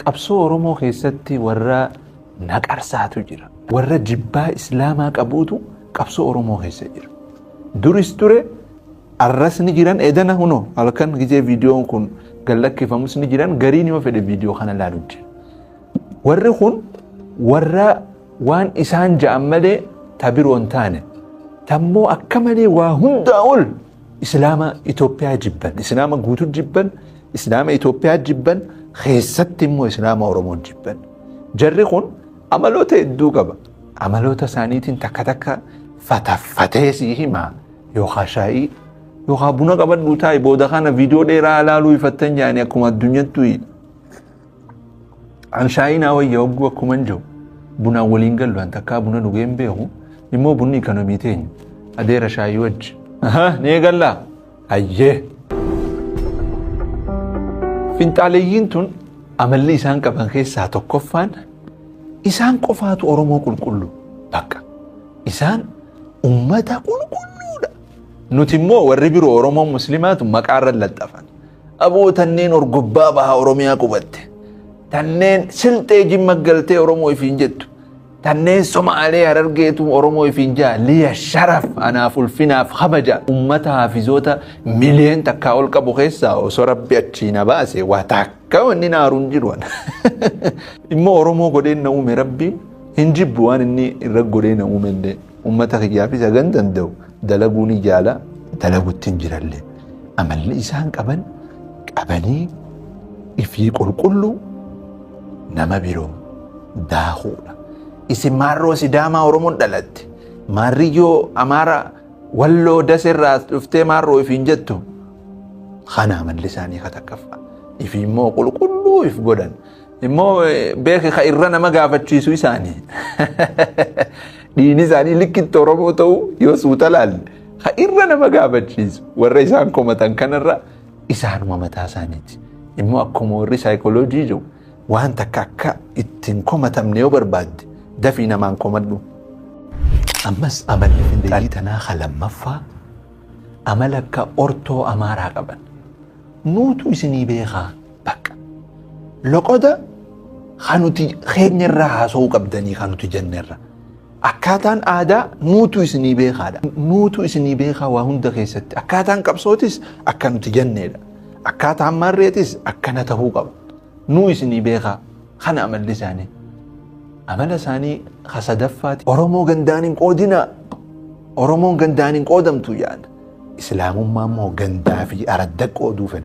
Qabsoo Oromoo keessatti warra naqarsaatu jira. Warra jibbaa Islaamaa qabuutu qabsoo Oromoo keessa jira. Duris ture, arras ni jiran. Edana huno halkan gizee viidiyoon kun gallakkifamus ni jiran. Gariin yoo fedhe viidiyoo kana laalu jira. Warri kun warra waan isaan ja'an malee ta biroo hin taane. Tammoo akka malee waa hundaa ol Islaama Itoophiyaa jibban, Islaama guutuu jibban, Islaama Itoophiyaa jibban, keessatti immoo Islaama Oromoo jibban. Jarri kun amaloota hedduu qaba. Amaloota isaaniitiin takka takka fataffatee sii hima, yookaan shaayii yookaan buna qabadhu taa'i. Booda kana viidiyoo dheeraa ilaaluu ifattan jaanii akkuma addunyattu an shaayii naa wayya. Hogguu akkuma hin jiru bunaan waliin gallu, an takkaa buna dhugee hin beeku. Immoo bunni ikonomii teenya adeera shaayii wajji. Ni eegallaa? Ayyee. Finxaaleeyyiin tun amalli isaan qaban keessaa tokkoffaan isaan qofaatu Oromoo qulqullu bakka. Isaan ummata qulqulluudha. Nuti immoo warri biroo Oromoon Muslimaatu maqaarra laxxafan. Aboo, tanneen orgobbaa baha Oromiyaa qubatte. Tanneen Silxee Jimma galtee Oromoo ifiin jettu. Tanneen Somaalee Harargeetu Oromoo ifiin jaa. Liya sharaf, anaaf ulfinaaf kabaja. Ummata haafizoota miliyeen takkaa ol qabu keessaa osoo Rabbi achii na baase waa takka wanni naaru hin jiru. Immoo Oromoo godheen na uume Rabbiin, hin jibbu waan inni irra godhee na uume illee. Ummata kiyyaafis hagan danda'u dalaguu ni jaala, dalagutti hin jirallee. Amalli isaan qaban qabanii ifii qulqulluu nama biroo daakuudha. Isin maarroo Sidaamaa Oromoon dhalatte. Maarriyyoo Amaara Walloo Daseerraa dhuftee maarroo ifiin jettu. Kana amalli isaanii ka takkaffaa. Ifi immoo qulqulluu if godhan. Immoo beeki, ka irra nama gaafachiisu isaanii. Dhiini isaanii likkitti Oromoo ta'uu yoo suuta laalle, ka irra nama gaafachiisu warra isaan komatan kanarra isaanuma mataa isaaniiti. Immoo akkuma warri saayikooloojii jiru, waan takka akka ittiin komatamne yoo barbaadde dafii namaan komadhu. Ammas amalli finxaalii tanaa ka lammaffaa amala akka ortoo Amaaraa qaban. Nuutu isinii beekaa bakka. Loqoda kan nuti keenya irraa haasa'uu qabdanii kan nuti jennerra. Akkaataan aadaa nuutu isinii beekaadha. Nuutu isinii beekaa waa hunda keessatti. Akkaataan qabsootis akka nuti jenneedha. Akkaataan maarreetis akkana ta'uu qaba. Nuu isinii beekaa. Kana amalli isaanii. Amala isaanii ka sadaffaati. Oromoo gandaan hin qoodinaa. Oromoon gandaan hin qoodamtu jedhan. Islaamummaa immoo gandaa fi aradda qooduu fedha.